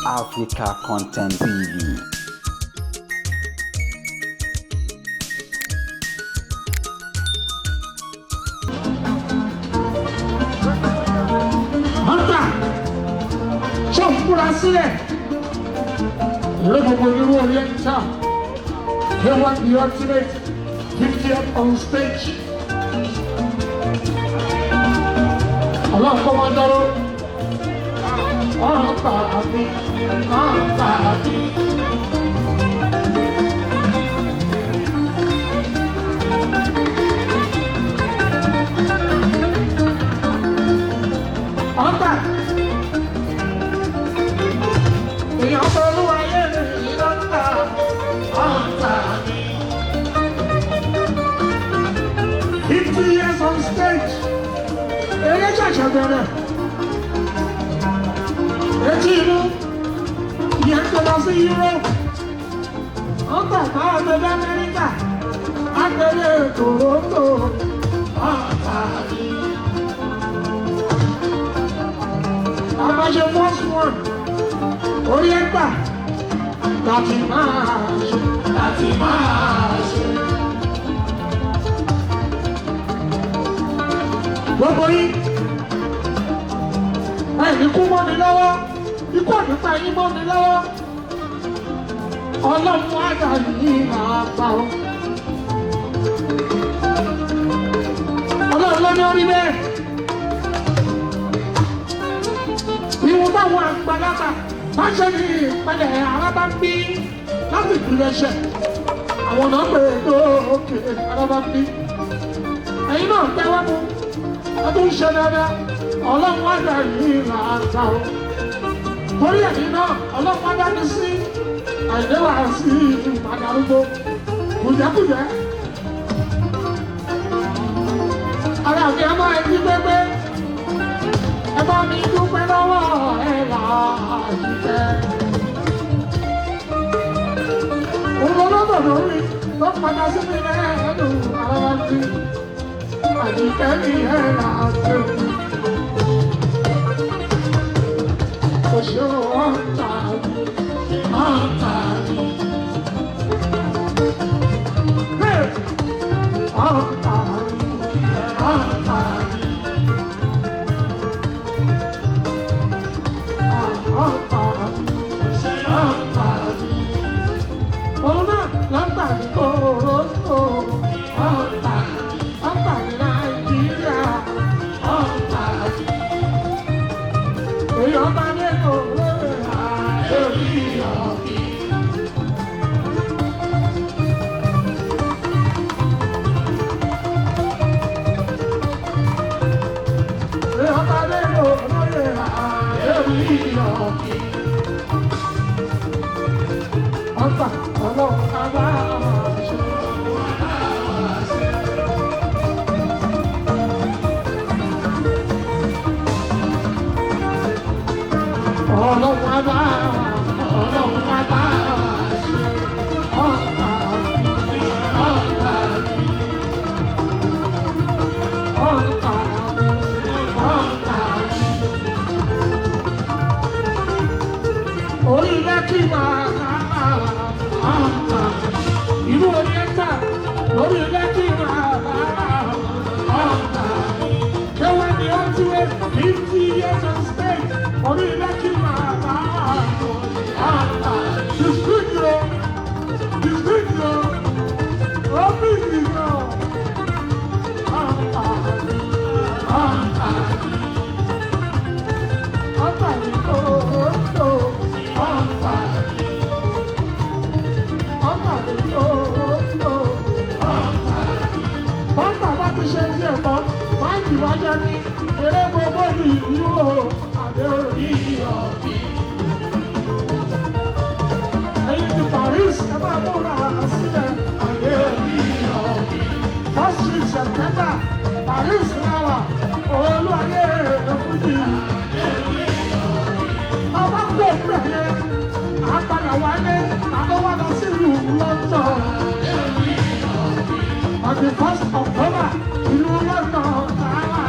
Africa Content TV. Hunter ṣó ń múra sílẹ̀ ìwé gbogbo irú Oriental, K1 The Ultimate, 50th on stage. Ọlọ́run kọ́ máa dáró ọ̀hún àmì ọ̀hún àmì. Hunter èèyàn tó olúwa yé mi lọ́tà ọ̀tà mi. 50 years on stage, eré ṣẹ̀ṣẹ̀ bẹ̀rẹ̀. Etí inú ìyẹn tó lọ sí Europe, ọ̀tà máa lọ sí Amẹ́ríkà, agbèrè Toronto ọ̀tà mi. Àmàṣe first one Oriental láti máa ṣe, láti máa ṣe. Gbogbo yín, ẹ̀ní kú mọ́ mi lọ́wọ́, ikú ò ní pa yín mọ́ mi lọ́wọ́. Ọlọ́run àgbà yìí máa pa ọ́. Ọlọ́run ló ní orí bẹ́ẹ̀. Ìwọ̀n báwọn àgbàlagbà máa ṣe ní ìpẹlẹ̀ arábá ń bí láti ìpìlẹ̀ṣẹ̀. Àwọn náà pè é lóòkè arábá ń bí. Ẹ̀yin náà tẹ́wọ́ mu, ẹ tún ṣe dáadáa. Ọlọ́run àgbà yìí máa ta ọ́. Torí ẹ̀yin náà, ọlọ́run á dá mi sí àìléwà sí ìpàdé. Kùjẹ́kùjẹ́. Ara mi a máa yí pépé. Ẹ bá mi dúpẹ́ lọ́wọ́ ẹ là jíjẹ. Òun lọ́dọ̀ lórí ló padà sí mi lẹ́nu ara wa ti. Àjíkẹ́ mi ẹ̀ là jẹ́. Òṣèré ọ̀tá mi, ọ̀tá mi. Hey! Ọ̀tá mi, ọ̀tá mi. Ọ̀tá mi, ọ̀tá mi. Òun náà lọ́tà ní Toronto, ọ̀tá, ọ̀tá ní Nàìjíríà, ọ̀tá mi. Èèyàn bá dé kò lóore àlórí ọ̀kì. Èèyàn bá dé kò lóore àlórí ọ̀kì. Ọ̀tà ọlọ́run á bá wa ṣe. Ọlọ́run á bá, ọlọ́run á bá wa ṣe. Ọ̀tà mi, ọ̀tà mi. Ọ̀tà mi, ọ̀tà mi. Orí Lẹ́kì máa ká ọ̀tà. Ìlú Oriental lórí Lẹ́kì máa ká ọ̀tà. K1 The Ultimate, 50 years on stage. Orí Lẹ́kì máa ká ọ̀tà. The studio, the studio, ó bí ìgbìmọ̀. Ọ̀tà, ọ̀tà, ọ̀tà ní Toronto, ọ̀tà, ọ̀tà ní Toronto, ọ̀tà. Ọ̀tà bá ti ṣe ní ẹ̀kọ́, máìkì wájá ní eré gbogbo ìlú o, àbẹ̀ orí ọ̀bí. Ẹ̀yin ti Paris, ẹ máa múra sílẹ̀, àbẹ̀ orí ọ̀bí. First week September, Paris náà olú ayé fújì. Ọba kò bẹ̀rẹ̀ àpàdà wálé, àbọ̀wá lọ sí ìlú London. On the 1st October, ìlú London tààrà.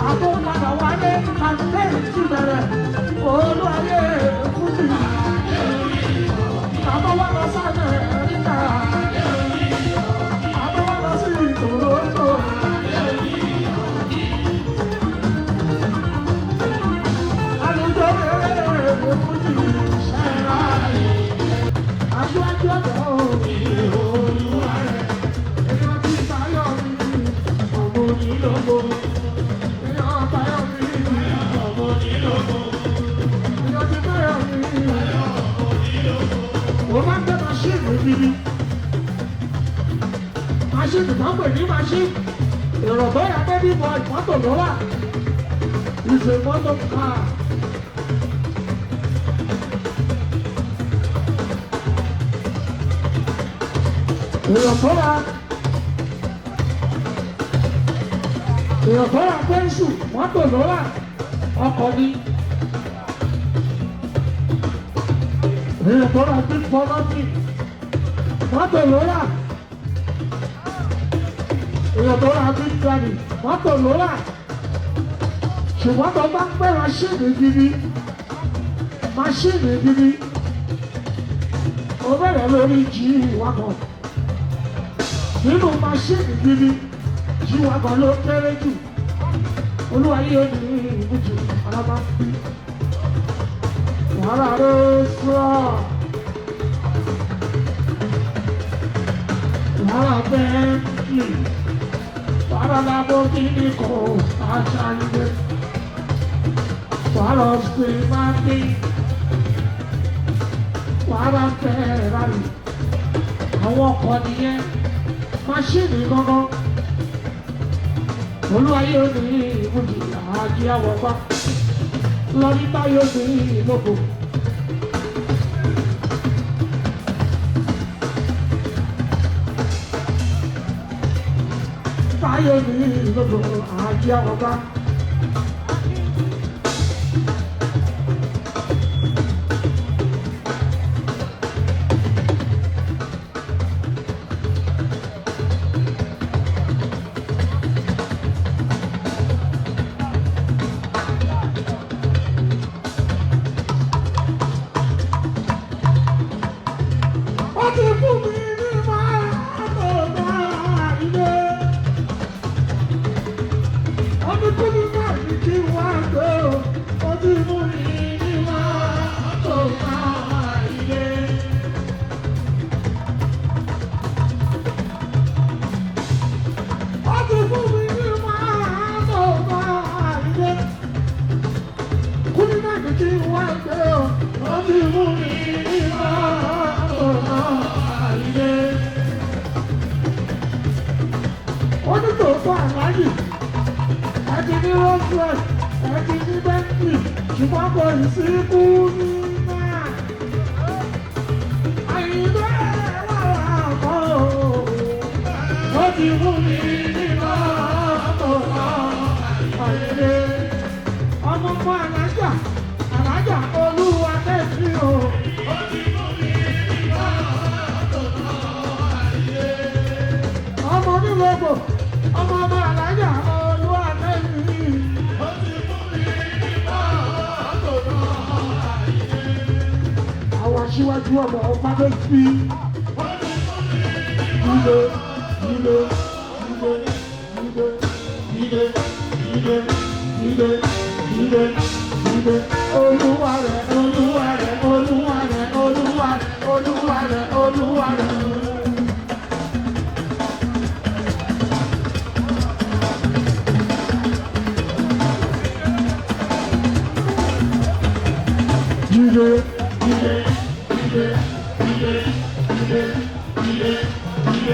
Àbọ̀padà wálé, campaign ti bẹ̀rẹ̀. Olúwayé Fújì. Bàbá wa lọ sí Amẹ́ríkà. Bàbá wa lọ sí Toronto. Àlùjọ rere Fújì ṣẹ́ra. Aṣíwájú ọ̀dọ́ Olúwa rẹ̀. Èèyàn ti tayọ̀ mi, ọmọ onílògbò. Èèyàn tayọ̀ mi, ọmọ onílògbò. Èèyàn ti tayọ̀ mi, mo máa ń gbé maṣíìnì gidi. Maṣíìnì tó ń pè ní maṣíìnì. Èrò bóyá bébí bọ ìmọ́tò ló wà. Ìṣe mọ́tò ká. Èrò bóyá èrò bóyá pẹ́ńsù mọ́tò ló wà. Ọkọ̀ ni. Èrò bóyá bí pọ́nọ́tì mọ́tò ló wà. Èèyàn tó ra bí gani mọ́tò ló rà. Ṣùgbọ́n tó bá ń pẹ́ maṣíìnì gidi, maṣíìnì gidi, ó bẹ̀rẹ̀ lórí G-Wagon. Nínú maṣíìnì gidi, G-Wagon ló kéré jù. Olúwayé ó ní ìbújù alábá ń bí. Wàhálà ló sọ. Wàhálà Bentley. Wàhálà Lamborghini kò aṣáájú. Wàhálà Sprimati. Wàhálà Ferrari. Àwọn ọkọ̀ nìyẹn. Máṣíìnì gangan. Olúwayé ò ní ìbùdí àjí àwọ̀gbá. Lọ́ní báyọ̀ ní ìlókò. Báyọ̀ ní ìlókò àjí àwọ̀gbá. Ó ti fún mi ní máa tó máa ilé. Ó ní kú ní máa ní kí wá gbé o. Ó ti fún mi ní máa tó máa ilé. Ó ti fún mi ní máa tó máa ilé. Kú ní máa ní kí wá gbé o. Ó ti fún mi ní máa tó máa ilé. Ó ní tòótọ́ àlájì, ẹ ti ní Rolls Royce, ẹ ti ní Bentley, ṣùgbọ́n kò ì sí kú ní náà. Àyìnbó wà láàkọ́ o, ó ti mú mi ní mọ́tò àyìnbó. Ọmọ ọmọ alájà, alájà olúwa tẹ̀sí o. Ó ti mú mi ní mọ́tò ọmọ onígbogbo ọmọ ọmọ alájà olúwa tẹ̀sí. Ó ti mú mi ní mọ́tò àwọn aṣíwájú ọmọ ọmọdé fi ilé ilé ilé ilé ilé ilé ilé ilé ilé olúwa rẹ olúwa rẹ olúwa rẹ olúwa rẹ olúwa rẹ olúwa rẹ. Jíde jíde jíde jíde jíde jíde jíde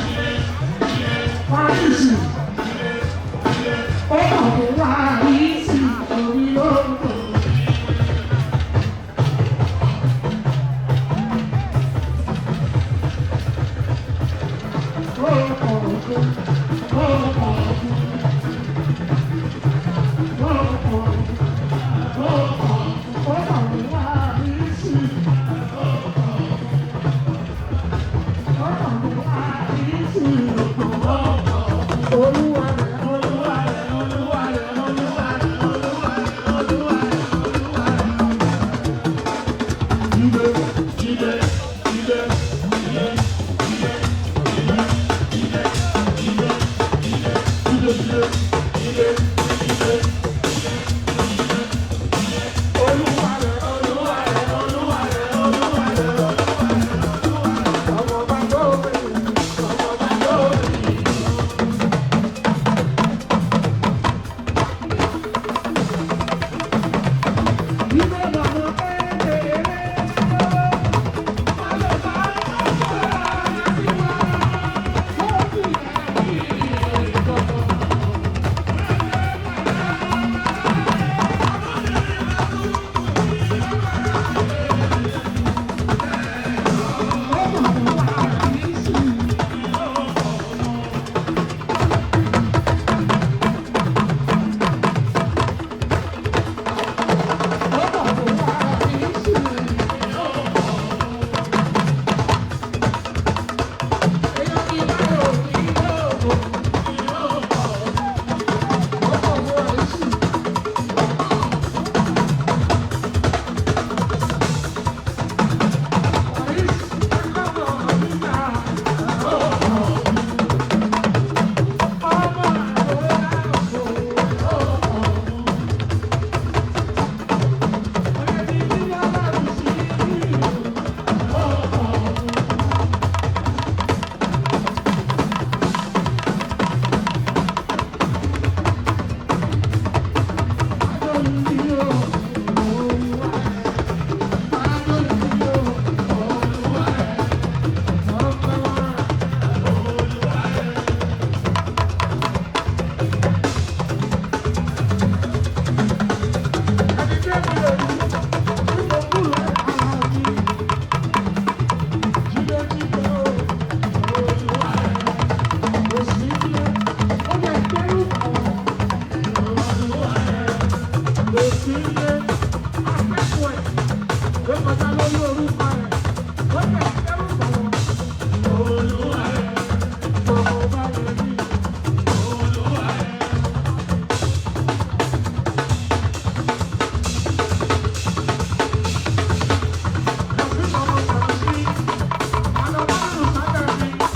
jíde Fáìsì ó kàn fún wa ìsì orí lóko. Ó kàn fún ó kàn fún ó kàn fún ó kàn fún ó kàn fún wa ìsì. Ó kàn fún wa ìsì. Olúwa rẹ̀, Olúwa rẹ̀, Olúwa rẹ̀, Olúwa Akẹ́kọ̀ọ́ ẹ̀ ló kọjá lórí orúkọ rẹ̀, ó lè dẹ́rù bà wọ́n.